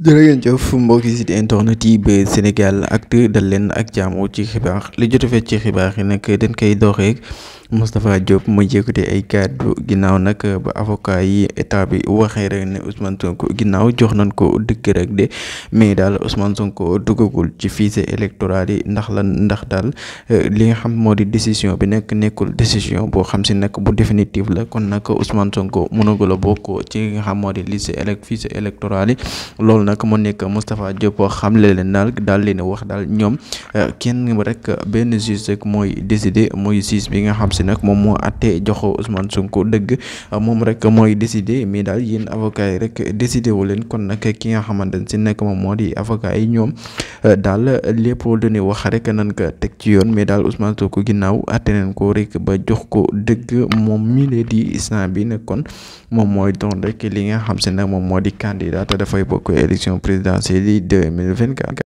jërë ngeen jëf mbokki site internet yi ba Sénégalactu dal leen ak jaamu ci xibaar li jot a fekk ci xibaar yi nag dañ koy doxee Moustapha Diop mu yëkkati ay kàddu ginnaaw nag ba avocat yi état bi waxee rek ne Ousmane Sonko ginnaaw jox nañ ko dëgg rek de mais daal Ousmane Sonko duggagul ci fichier électoral yi ndax daal li nga xam moo di décision bi nekkul décision boo xam si nag bu définitive la kon nag Ousmane Sonko mënagul a bokk ci nga xam moo di fichier électoral yi loolu nag mu nekk Moustapha Diop xamle leen daal leen wax daal ñoom kenn rek benn juge rek mooy décider mooy juge bi nga xam si nag moom moo àtte jox Ousmane Sonko dëgg moom rek mooy décider mais daal yéen avocat yi rek décider wu leen kon nag ki nga xamante ne si nekk moom moo di avocat yi ñoom daal lépp lu wax rek nan ko teg ci yoon mais daal Ousmane Sonko ginnaaw àtte nañ ko rek ba jox ko dëgg moom mi lee di instant bi nag kon moom mooy doon rek li nga xam si nag moom moo di candidat te dafay bokk élection présidentielle yi 2024